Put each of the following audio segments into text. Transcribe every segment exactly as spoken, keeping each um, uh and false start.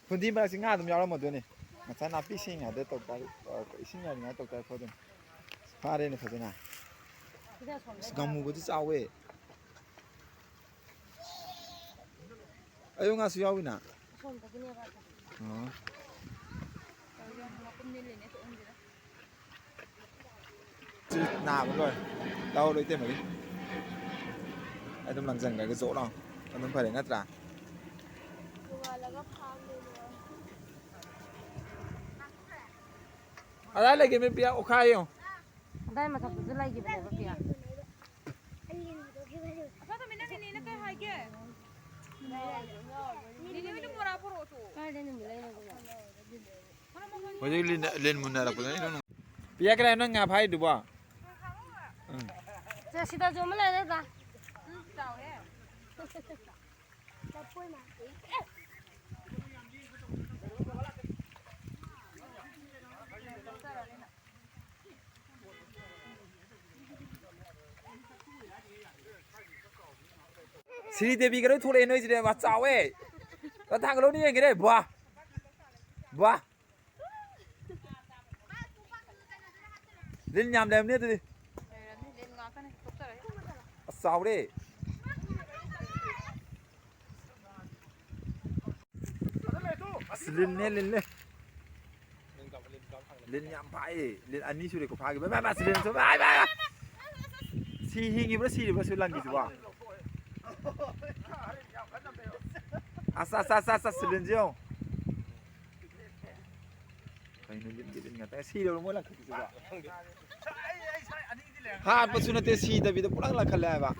ꯐꯨꯝꯗꯤ ꯃꯔꯛꯁꯤ ꯉꯥ ꯑꯗꯨꯝ ꯌꯥꯎꯔꯝꯃꯗꯣꯏꯅꯤ꯫ ꯉꯁꯥꯏ ꯅꯥꯄꯤ ꯁꯦꯡꯉꯤꯉꯩꯗ ꯇꯧ ꯇꯥꯔꯗꯤ, ꯑ, ꯏꯁꯤꯡ ꯌꯥꯏꯔꯤꯉꯩꯗ ꯇꯧ ꯇꯥꯔꯗꯤ ꯐꯗꯣꯏꯅꯤ꯫ ꯐꯥꯔꯦꯅꯦ ꯐꯖꯅ꯫ ꯑꯁ, ꯉꯥꯃꯨꯒꯗꯤ ꯆꯥꯎꯋꯦ꯫ ꯑꯌꯣ ꯉꯥꯁꯨ ꯌꯥꯎꯋꯤꯅ꯫ ꯑꯣ꯫ ꯁꯤ ꯅꯥꯕ ꯂꯣꯏꯔꯦ꯫ ꯂꯧ ꯂꯣꯏ ꯇꯦꯝꯕꯒꯤ꯫ ꯑꯗꯨꯝ ꯂꯪꯁꯤꯟꯈ꯭ꯔꯒꯦ ꯖꯣꯠ ꯂꯥꯎ꯫ ꯑꯗꯨꯝ ꯐꯔꯦ ꯅꯠꯇ꯭ꯔꯥ? ꯅꯣꯡꯉꯥꯜꯂꯒ ꯐꯥꯝꯗꯩꯅꯦ꯫ ꯑꯗꯥꯏ ꯂꯩꯒꯦ ꯃꯤ ꯄꯤꯌꯥ ꯑꯣꯈꯥꯏ ꯌꯦꯡꯉꯣ꯫ ꯑꯗꯥꯏ ꯃꯊꯛꯇꯁꯨ ꯂꯩꯈꯤꯕꯅꯦꯕ ꯄꯤꯌꯥ꯫ ꯑꯁꯣꯝꯗ ꯃꯤꯅ ꯅꯤꯅꯦꯅ ꯀꯩ ꯍꯥꯏꯒꯦ? ꯅꯤꯅꯦ ꯍꯣꯏꯗ ꯃꯣꯔꯥ ꯄꯨꯔꯛꯑꯣ ꯆꯣ꯫ ꯀꯥꯏꯗꯩ ꯅꯨꯃꯤꯠ ꯂꯩꯅꯣ ꯑꯗꯨꯕꯣ? ꯍꯧꯖꯤꯛ ꯂꯤꯟ, ꯂꯤꯟ ꯃꯨꯟꯅꯔꯛꯄꯗꯅꯤ ꯏꯅꯨꯡ ꯅꯨꯡ-, ꯄꯤꯌꯥ ꯀꯗꯥꯏ ꯅꯪ ꯉꯥ ꯐꯥꯏꯗꯨꯕꯣ? ꯎꯝ꯫ ꯁꯦ, ꯁꯤꯗꯁꯨ ꯑꯃ ꯂꯩꯔꯦ ꯗꯥ꯫ ꯎꯝ, ꯆꯥꯎꯔꯦ꯫ ꯁꯤꯔꯤ ꯗꯦꯕꯤꯒ ꯂꯣꯏ ꯊꯣꯛꯂꯛꯑꯦ ꯅꯣꯏꯁꯤꯗꯤ, ꯃꯥ ꯆꯥꯎꯋꯦ꯫ ꯊꯥꯡꯒꯠꯂꯣꯅꯦ ꯌꯦꯡꯒꯦꯅꯦ, ꯕ꯭ꯋꯥ꯫ ꯕ꯭ꯋꯥ꯫ ꯂꯤꯟ ꯌꯥꯝ ꯂꯩꯔꯝꯅꯤ ꯑꯗꯨꯗꯤ꯫ ꯂꯩꯔꯝꯅꯤ, ꯂꯤꯟ ꯉꯥꯛꯇꯅꯤ, ꯊꯣꯛꯆꯔꯛꯏ꯫ ꯑꯁ, ꯆꯥꯎꯔꯦ꯫ ꯑꯁ, ꯂꯤꯟꯅꯦ, ꯂꯤꯟꯅꯦ꯫ ꯂꯤꯟ ꯌꯥꯝ ꯐꯥꯏꯌꯦ꯫ ꯂꯤꯟ ꯑꯅꯤ ꯁꯨꯔꯦꯀꯣ ꯐꯥꯈꯤꯕ꯫ ꯚꯥꯏ, ꯚꯥꯏ, ꯂꯤꯟ ꯁꯨ-, ꯚꯥꯏ, ꯚꯥꯏ, ꯚꯥꯏ꯫ ꯁꯤ ꯍꯤꯡꯉꯤꯕ꯭ꯔꯥ ꯁꯤꯔꯤꯕ꯭ꯔꯥ ꯁꯤ ꯂꯪꯒꯤꯁꯤꯕꯣ? ꯑꯁ, ꯑꯁ, ꯑꯁ, ꯑꯁ, ꯑꯁ, ꯂꯤꯟꯁꯤ ꯌꯦꯡꯉꯣ꯫ ꯀꯩꯅꯣ ꯂꯤꯟꯒꯤ ꯂꯤꯟ ꯉꯥꯛꯇ ꯁꯤꯔꯕ꯭ꯔꯥ ꯃꯣꯏ ꯂꯪꯈꯠꯂꯤꯁꯤꯕꯣ? ꯍꯥꯠꯄꯁꯨ ꯅꯠꯇꯦ, ꯁꯤꯗꯕꯤꯗ ꯄꯨꯂꯪ ꯂꯪꯈꯠꯂꯦ ꯍꯥꯏꯕ꯫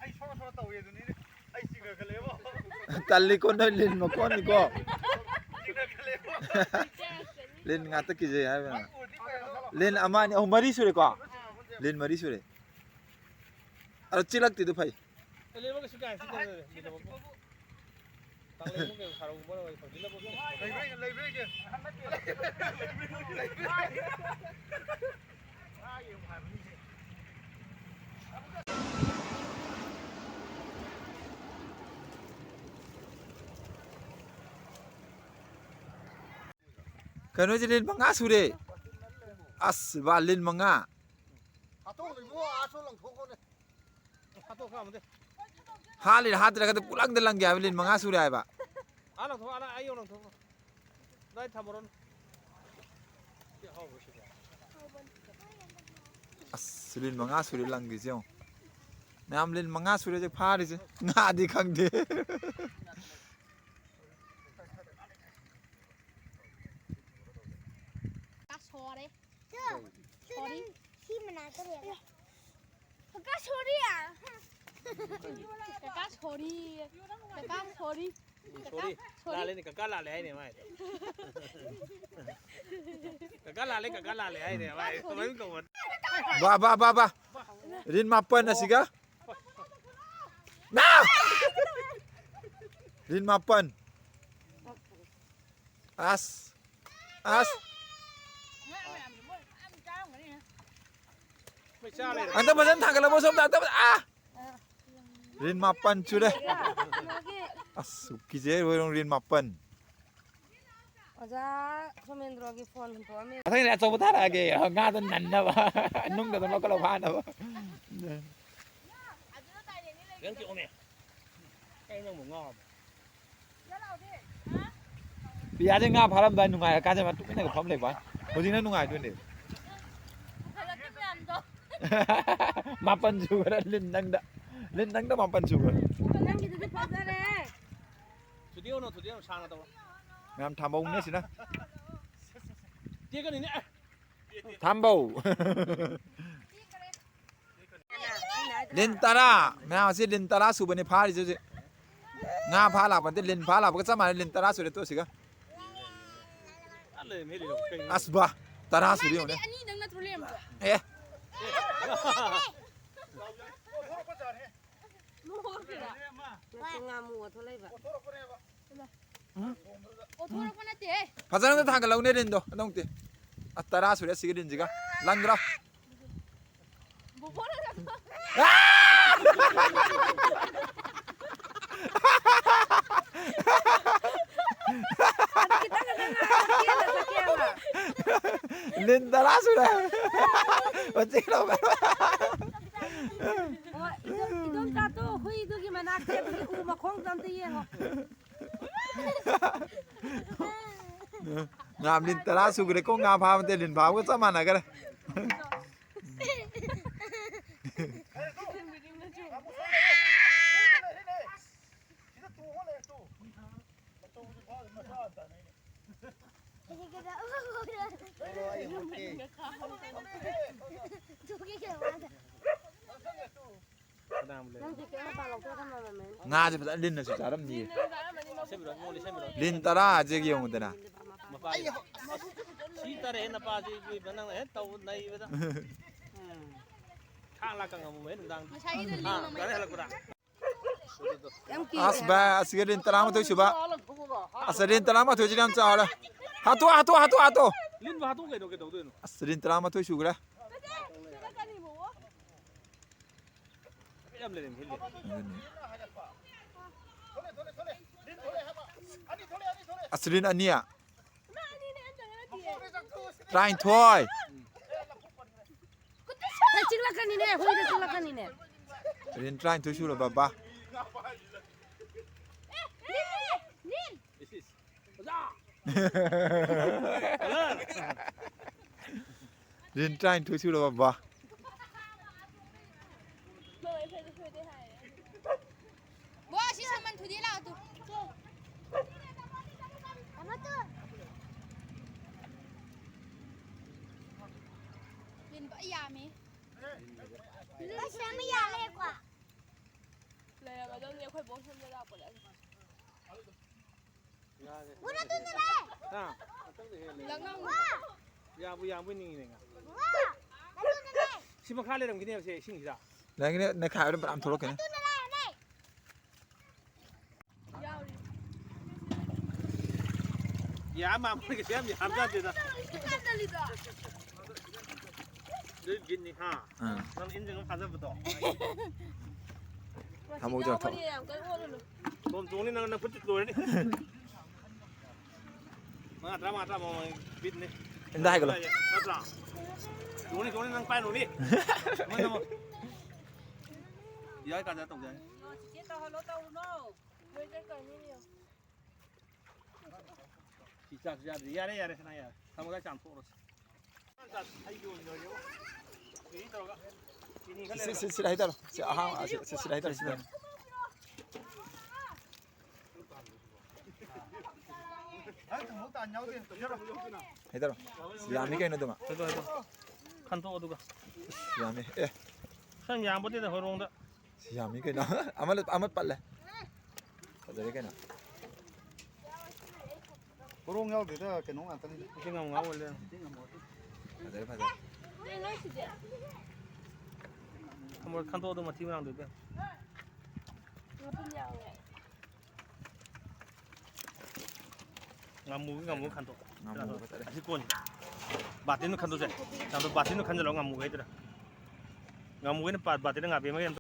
ꯑꯩ ꯁꯣꯔ ꯁꯣꯔ ꯇꯧꯋꯦ ꯑꯗꯨꯅꯤꯅꯦ꯫ ꯑꯩ ꯆꯤꯡꯈꯠꯈꯠꯂꯦꯕꯣ꯫ ꯇꯜꯂꯤꯀꯣ ꯅꯣꯏ ꯂꯤꯟ ꯃꯀꯣꯟꯅꯤꯀꯣ꯫ ꯆꯤꯡꯈꯠꯈꯠꯂꯦꯕꯣ꯫ ꯂꯤꯟ ꯉꯥꯛꯇ ꯀꯤꯖꯩ ꯍꯥꯏꯕ꯫ ꯂꯤꯟ ꯑꯃ, ꯑꯅꯤ, ꯑꯍꯨꯝ, ꯃꯔꯤ ꯁꯨꯔꯦꯀꯣ? ꯂꯤꯟ ꯃꯔꯤ ꯁꯨꯔꯦ꯫ ꯑꯗꯣ ꯆꯤꯛꯂꯛꯇ꯭ꯔꯤꯗꯣ ꯐꯩ꯫ ꯂꯤꯟ ꯑꯃ ꯀꯩꯁꯨ ꯀꯥꯏ ꯆꯤꯛꯇꯕꯅꯦ, ꯂꯤꯟ ꯑꯃ꯫ ꯂꯩꯕ꯭ꯔꯥ ꯌꯦꯡꯒꯦ, ꯂꯩꯕ꯭ꯔꯥ ꯌꯦꯡꯒꯦ꯫ ꯀꯩꯅꯣꯁꯦ ꯂꯤꯟ ꯃꯉꯥ ꯁꯨꯔꯦ꯫ ꯑꯁ, ꯕꯥ, ꯂꯤꯟ ꯃꯉꯥ꯫ ꯍꯥꯠꯇꯣꯛꯈ꯭ꯔꯣ ꯏꯕꯨꯡꯉꯣ, ꯑꯥ ꯁꯣꯝ ꯂꯪꯊꯣꯛꯈ꯭ꯔꯣꯅꯦ꯫ ꯍꯥꯠꯇꯣꯛꯈ꯭ꯔꯣ ꯑꯃꯗꯤ꯫ ꯍꯥꯠꯂꯤꯔ ꯍꯥꯠꯇ꯭ꯔꯒꯗꯤ ꯄꯨꯂꯪꯗ ꯂꯪꯒꯦ ꯍꯥꯏꯕ, ꯂꯤꯟ ꯃꯉꯥ ꯁꯨꯔꯦ ꯍꯥꯏꯕ꯫ ꯑꯥ ꯂꯪꯊꯣꯛ, ꯑꯥ ꯂꯪ-, ꯑꯥ ꯌꯧ ꯂꯪꯊꯣꯛꯈ꯭ꯔꯣ꯫ ꯑꯗꯥꯏ ꯊꯝꯃꯨꯔꯣꯅꯨ꯫ ꯁꯤ ꯑꯍꯥꯎꯕ ꯁꯤꯗꯤ꯫ ꯑꯁ, ꯂꯤꯟ ꯃꯉꯥ ꯁꯨꯔꯦ ꯂꯪꯒꯤꯁꯦ ꯌꯦꯡꯉꯣ꯫ ꯃꯌꯥꯝ ꯂꯤꯟ ꯃꯉꯥ ꯁꯨꯔꯦ ꯍꯧꯖꯤꯛ ꯐꯥꯔꯤꯁꯦ꯫ ꯉꯥꯗꯤ ꯈꯪꯗꯦ꯫ ꯀꯀꯥ ꯁꯣꯔꯤ꯫ ꯁꯣꯔꯤ꯫ ꯁꯤ ꯃꯅꯥꯛꯇ ꯂꯩꯔꯒ꯫ ꯀꯀꯥ ꯁꯣꯔꯤ꯫ ꯀꯀꯥ ꯁꯣꯔꯤ꯫ ꯀꯀꯥ ꯁꯣꯔꯤ꯫ ꯁꯣꯔꯤ꯫ ꯁꯣꯔꯤ꯫ ꯂꯥꯜꯂꯦꯅꯦ, ꯀꯀꯥ ꯂꯥꯜꯂꯦ ꯍꯥꯏꯅꯦ ꯃꯥꯏ꯫ ꯀꯀꯥ ꯂꯥꯜꯂꯦ, ꯀꯀꯥ ꯂꯥꯜꯂꯦ ꯍꯥꯏꯅꯦ ꯃꯥꯏ꯫ ꯁꯣꯔꯤ꯫ ꯀꯃꯥꯏꯅ ꯀꯧꯕ? ꯕꯥ, ꯕꯥ, ꯕꯥ, ꯕꯥ꯫ ꯔꯤꯟ ꯃꯥꯄꯟ ꯑꯁꯤꯒ꯫ ꯅꯥ! ꯔꯤꯟ ꯃꯥꯄꯟ꯫ ꯑꯁ꯫ ꯑꯁ꯫ ꯑꯝꯇ ꯐꯖꯅ ꯊꯥꯡꯒꯠꯂꯝꯃꯣ ꯁꯣꯝꯗ, ꯑꯝꯇ ꯐꯖ-, ꯑꯥ! ꯔꯤꯟ ꯃꯥꯄꯟ ꯁꯨꯔꯦ꯫ ꯑꯁ, ꯀꯤꯖꯩ ꯍꯣꯏꯔꯣꯡ ꯔꯤꯟ ꯃꯥꯄꯟ꯫ ꯑꯣꯖꯥ ꯁꯣꯃꯦꯟꯗ꯭ꯔꯣꯒꯤ ꯐꯣꯟ ꯍꯨꯟꯇꯣꯛꯑꯝꯃꯦ꯫ ꯃꯊꯪꯗꯤ ꯑꯆꯧꯕ ꯊꯥꯔꯛꯑꯒꯦ, ꯉꯥꯗꯣ ꯅꯟꯅꯕ, ꯅꯨꯡꯗ ꯑꯗꯨꯝ ꯂꯧꯈꯠꯂ ꯐꯥꯅꯕ꯫ ꯅꯪ ꯆꯤꯛꯑꯣꯃꯦ꯫ ꯀꯩꯅꯣ ꯅꯪꯕꯨ ꯉꯥꯎꯔꯕꯣ? ꯄꯤꯌꯥꯁꯦ ꯉꯥ ꯐꯥꯔꯝꯗꯥꯏ ꯅꯨꯡꯉꯥꯏꯔꯀꯥꯟꯗ ꯃꯥ ꯇꯨꯃꯤꯟꯅꯒ ꯐꯝ ꯂꯩꯕ ꯋꯥꯅꯤ꯫ ꯍꯧꯖꯤꯛꯅ ꯅꯨꯡꯉꯥꯏꯗꯣꯏꯅꯦ꯫ ꯄꯨꯈꯠꯂꯛꯀꯦ ꯃꯌꯥꯝꯗꯣ꯫ ꯃꯥꯄꯟ ꯁꯨꯈ꯭ꯔꯦ ꯂꯤꯟ ꯅꯪꯗ꯫ ꯂꯤꯟ ꯅꯪꯗ ꯃꯥꯄꯟ ꯁꯨꯈ꯭ꯔꯦ꯫ ꯅꯪꯒꯤꯗꯨꯗꯤ ꯐꯖꯔꯦ꯫ ꯊꯨꯗꯦꯛꯎꯅꯣ, ꯊꯨꯗꯦꯛꯎꯅꯣ, ꯁꯥꯡꯅ ꯇꯧꯔꯣ꯫ ꯃꯌꯥꯝ ꯊꯥꯝꯕꯧꯅꯦ ꯁꯤꯅ꯫ ꯇꯦꯛꯀꯅꯤꯅꯦ꯫ ꯊꯥꯝꯕꯧ꯫ ꯂꯤꯟ ꯇꯔꯥ꯫ ꯃꯌꯥꯝ ꯑꯁꯤ ꯂꯤꯟ ꯇꯔꯥ ꯁꯨꯕꯅꯤ ꯐꯥꯔꯤꯁꯦ ꯍꯧꯖꯤꯛ꯫ ꯉꯥ ꯐꯥ ꯂꯥꯛꯄ ꯅꯠꯇꯦ, ꯂꯤꯟ ꯐꯥ ꯂꯥꯛꯄꯒ ꯆꯞ ꯃꯥꯟꯅꯩ, ꯂꯤꯟ ꯇꯔꯥ ꯁꯨꯔꯦ ꯇꯣ ꯁꯤꯒ꯫ ꯑꯁꯕꯥ, ꯇꯔꯥ ꯁꯨꯔꯦ ꯌꯦꯡꯉꯨꯅꯦ꯫ ꯑꯅꯤꯗꯪ ꯅꯠꯇ꯭ꯔꯣ ꯂꯩꯔꯝꯕꯗꯣ? ꯑꯦ꯫ ꯃꯈꯣꯡ ꯉꯥꯃꯨ ꯑꯣꯟꯊꯣꯛꯂꯛꯏꯕ꯫ ꯑꯣꯊꯣꯔꯛꯄ ꯅꯠꯇꯦꯍꯦ꯫ ꯐꯖꯅ ꯑꯝꯇ ꯊꯥꯡꯒꯠꯂꯧꯅꯦ ꯔꯤꯟꯗꯣ꯫ ꯑꯗꯨ ꯑꯃꯨꯛꯇꯤ꯫ ꯑꯁ, ꯇꯔꯥ ꯁꯨꯔꯦ ꯑꯁꯤꯒꯤ ꯔꯤꯟꯁꯤꯒ꯫ ꯂꯪꯗ꯭ꯔꯣ? ꯕꯣꯕꯣꯅ ꯀꯩꯅꯣ꯫ ꯈꯤꯇꯪ ꯈꯛꯇꯪ ꯉꯥꯏꯔꯦ, ꯆꯦꯜꯂ ꯆꯠꯀꯦ ꯍꯥꯏꯕ꯫ ꯂꯤꯟ ꯇꯔꯥ ꯁꯨꯔꯦ꯫ ꯃꯆꯦ ꯂꯧꯕ꯫ ꯑꯣ, ꯏꯗꯣꯝ-, ꯏꯗꯣꯝꯆꯥꯗꯣ ꯍꯨꯏꯗꯨꯒꯤ ꯃꯅꯥꯛꯇ ꯑꯗꯨꯒꯤ ꯎ ꯃꯈꯣꯡꯗꯣ ꯑꯝꯇ ꯌꯦꯡꯉꯣ꯫ ꯉꯥ ꯂꯤꯟ ꯇꯔꯥ ꯁꯨꯈ꯭ꯔꯦꯀꯣ, ꯉꯥ ꯐꯥꯕꯗ ꯂꯤꯟ ꯐꯥꯕꯒ ꯆꯞ ꯃꯥꯟꯅꯈ꯭ꯔꯦ꯫ ꯉꯥꯁꯦ ꯐꯖꯅ ꯂꯤꯟꯅꯁꯨ ꯆꯥꯔꯝꯅꯤꯌꯦ꯫ ꯂꯤꯟ ꯇꯔꯥꯁꯦ ꯌꯦꯡꯉꯨꯗꯅ꯫ ꯁꯤ ꯇꯥꯔꯦ ꯍꯦꯟꯅ ꯄꯥꯁꯤ ꯏꯕꯦꯝꯃ, ꯅꯪꯅ ꯍꯦꯟ ꯇꯧꯕ ꯅꯩꯕꯗ꯫ ꯈꯥꯡ ꯂꯥꯛꯀ ꯉꯝꯃꯣꯏ ꯅꯨꯡꯗꯥꯡ꯫ ꯉꯁꯥꯏꯒꯤꯗꯣ ꯂꯤꯡ ꯑꯥ, ꯑꯃ ꯒꯥꯔꯤ ꯍꯜꯂꯛꯄꯗ꯫ ꯌꯥꯝ ꯀꯤꯔꯦ꯫ ꯑꯁ, ꯚꯥꯏ, ꯑꯁꯤꯒꯤ ꯔꯤꯟ ꯇꯔꯥꯃꯥꯊꯣꯏ ꯁꯨꯕ꯫ ꯑꯁ, ꯔꯤꯟ ꯇꯔꯥꯃꯥꯊꯣꯏꯁꯤꯗꯤ ꯌꯥꯝ ꯆꯥꯎꯔꯦ꯫ ꯍꯥꯠꯇꯣꯛ, ꯍꯥꯠꯇꯣꯛ, ꯍꯥꯠꯇꯣꯛ, ꯍꯥꯠꯇꯣꯛ꯫ ꯂꯤꯟꯕꯨ ꯍꯥꯠꯇꯣꯛ ꯀꯩꯅꯣ, ꯀꯩꯗꯧꯗꯣꯏꯅꯣ? ꯑꯁ, ꯔꯤꯟ ꯇꯔꯥꯃꯥꯊꯣꯏ ꯁꯨꯈ꯭ꯔꯦ꯫ ꯌꯥꯝ ꯂꯩꯔꯦ, ꯍꯤꯜꯂꯦ꯫ ꯑꯗꯨꯅꯤ꯫ ꯑꯁ, ꯔꯤꯟ ꯑꯅꯤ꯫ ꯇꯔꯥꯅꯤꯊꯣꯏ꯫ ꯍꯦ, ꯆꯤꯛꯂꯛꯀꯅꯤꯅꯦ, ꯍꯨꯏꯗ ꯆꯤꯛꯂꯛꯀꯅꯤꯅꯦ꯫ ꯔꯤꯟ ꯇꯔꯥꯅꯤꯊꯣꯏ ꯁꯨꯔꯕ ꯕꯥ꯫ ꯔꯤꯟ ꯇꯔꯥꯅꯤꯊꯣꯏ ꯁꯨꯔꯕ ꯕꯥ꯫ ꯕꯣ, ꯑꯁꯤ ꯁꯃꯟ ꯊꯨꯗꯦꯛ ꯂꯥꯛꯑꯣ ꯇꯨ꯫ ꯂꯤꯟꯕ ꯌꯥꯝꯃꯤ꯫ ꯑꯁ, ꯑꯃ ꯌꯥꯜꯂꯦꯀꯣ꯫ ꯂꯩꯔꯝꯃꯗꯧꯅꯤ ꯑꯩꯈꯣꯏ ꯕꯣꯛ ꯁꯣꯝꯗ ꯂꯥꯛꯄꯗ꯫ ꯎꯔ ꯑꯗꯨꯗ ꯂꯩ꯫ ꯍꯥ? ꯂꯛꯅꯧ꯫ ꯋꯥ! ꯌꯥꯕꯨ ꯌꯥꯝꯕꯨ ꯅꯤꯡꯉꯤꯅꯦ ꯉꯥ꯫ ꯋꯥ! ꯑꯗꯨꯗ ꯂꯩ꯫ ꯁꯤ ꯃꯈꯥ ꯂꯩꯔꯝꯈꯤꯅꯦꯕ ꯁꯦ ꯏꯁꯤꯡꯁꯤꯗ꯫ ꯂꯩꯒꯅꯤ, ꯅꯩꯈꯥꯏꯕꯗ ꯄꯨꯔꯥ ꯊꯣꯛꯂꯛꯀꯅꯤ꯫ ꯑꯗꯨꯗ ꯂꯩ, ꯂꯩ꯫ ꯌꯥꯎꯔꯤ꯫ ꯌꯥꯝ ꯃꯥꯟꯕꯅꯤ, ꯀꯩꯁꯨ ꯌꯥꯝ ꯌꯥꯝꯖꯗꯦꯗ꯫ ꯑꯗꯨꯏ ꯕꯤꯠꯅꯤ, ꯍꯥ? ꯑꯥ꯫ ꯅꯪ ꯏꯟꯖꯤꯟ ꯑꯃ ꯐꯥꯖꯕꯗꯣ꯫ ꯊꯝꯍꯧꯖꯔꯣ, ꯊꯝ-, ꯌꯥꯝ ꯀꯟꯅ ꯑꯣꯠꯂꯨꯅꯨ꯫ ꯇꯣꯝ ꯆꯣꯡꯅꯤ ꯅꯪ, ꯅꯈꯨꯠꯇꯤ ꯂꯣꯏꯔꯅꯤ꯫ ꯃꯉꯥ, ꯇꯔꯥ, ꯃꯉꯥ, ꯇꯔꯥ, ꯃꯉꯥ, ꯃꯉꯥ, ꯕꯤꯠꯅꯤ꯫ ꯏꯟꯗ ꯍꯥꯏꯒꯠꯂꯣ꯫ ꯅꯠꯇ꯭ꯔꯥ? ꯆꯣꯡꯅꯤ, ꯆꯣꯡꯅꯤ, ꯅꯪ ꯄꯥꯏꯔꯨꯅꯤ꯫ ꯅꯃꯣ, ꯅꯃꯣ꯫ ꯌꯥꯏ, ꯀꯥꯟꯗ ꯇꯧꯖꯦ꯫ ꯆꯤꯆꯦ ꯇꯧꯍꯜꯂꯣ, ꯇꯧꯔꯨꯅꯣ꯫ ꯂꯣꯏꯖꯔ ꯀꯥꯟꯅꯤꯅꯦ꯫ ꯁꯤ ꯆꯥꯛ ꯆꯥꯗ꯭ꯔꯤ꯫ ꯌꯥꯔꯦ, ꯌꯥꯔꯦ, ꯁꯅꯥ ꯌꯥꯔꯦ꯫ ꯊꯝꯃꯣ, ꯑꯗꯥꯏ ꯆꯥꯝꯊꯣꯛꯎꯔꯣ꯫ ꯁꯤ, ꯁꯤ, ꯁꯤꯗ ꯍꯥꯏꯗꯔꯣ꯫ ꯁꯤ ꯑꯍꯥꯡ, ꯑꯁꯤ, ꯁꯤ, ꯁꯤꯗ ꯍꯥꯏꯗꯔꯣ, ꯁꯤꯗ꯫ ꯍꯥꯏꯗꯔꯣ꯫ ꯁꯤ ꯌꯥꯝꯃꯤ ꯀꯩꯅꯣ ꯑꯗꯨꯃ꯫ ꯍꯥꯏꯗꯣ, ꯍꯥꯏꯗꯣ꯫ ꯈꯟꯇꯣꯛ ꯑꯗꯨꯒ꯫ ꯌꯥꯝꯃꯤ꯫ ꯑꯦ꯫ ꯈꯔ ꯌꯥꯝꯕꯗꯨꯗ ꯍꯣꯏꯔꯣꯡꯗ꯫ ꯁꯤ ꯌꯥꯝꯃꯤ ꯀꯩꯅꯣ꯫ ꯑꯃ, ꯑꯃ ꯄꯠꯂꯦ꯫ ꯐꯖꯔꯦ ꯀꯩꯅꯣ꯫ ꯄꯣꯔꯣꯡ ꯌꯥꯎꯗꯦꯗ, ꯀꯩꯅꯣ ꯉꯥꯛꯇꯅꯤꯗ꯫ ꯏꯁꯤꯡ ꯌꯥꯝ ꯉꯥꯎ ꯑꯣꯏ ꯂꯩꯔꯝꯃꯦ꯫ ꯐꯖꯔꯦ, ꯐꯖꯔꯦ꯫ ꯈꯟꯇꯣꯛ ꯑꯗꯨ ꯃꯊꯤ ꯃꯔꯥꯡꯗꯣ ꯏꯕꯦꯝ꯫ ꯃꯄꯨꯝ ꯌꯥꯎꯋꯦ꯫ ꯉꯥꯃꯨꯒꯤ ꯉꯥꯃꯨ ꯈꯟꯗꯣꯛ꯫ ꯉꯥꯃꯨ ꯐꯖꯔꯦ꯫ ꯑꯁꯤ ꯀꯣꯟꯁꯦ꯫ ꯕꯥꯇꯤꯟꯗꯣ ꯈꯟꯗꯣꯛꯁꯦ꯫ ꯉꯥꯃꯨ ꯕꯥꯇꯤꯟꯗꯣ ꯈꯟꯖꯜꯂꯣ, ꯉꯥꯃꯨꯒꯤ ꯍꯩꯗꯨꯗ꯫ ꯉꯥꯃꯨꯒꯤꯅ ꯄꯥ-, ꯕꯥꯇꯤꯟꯗ ꯉꯥꯕꯦꯝꯃꯒꯤ ꯑꯝꯇ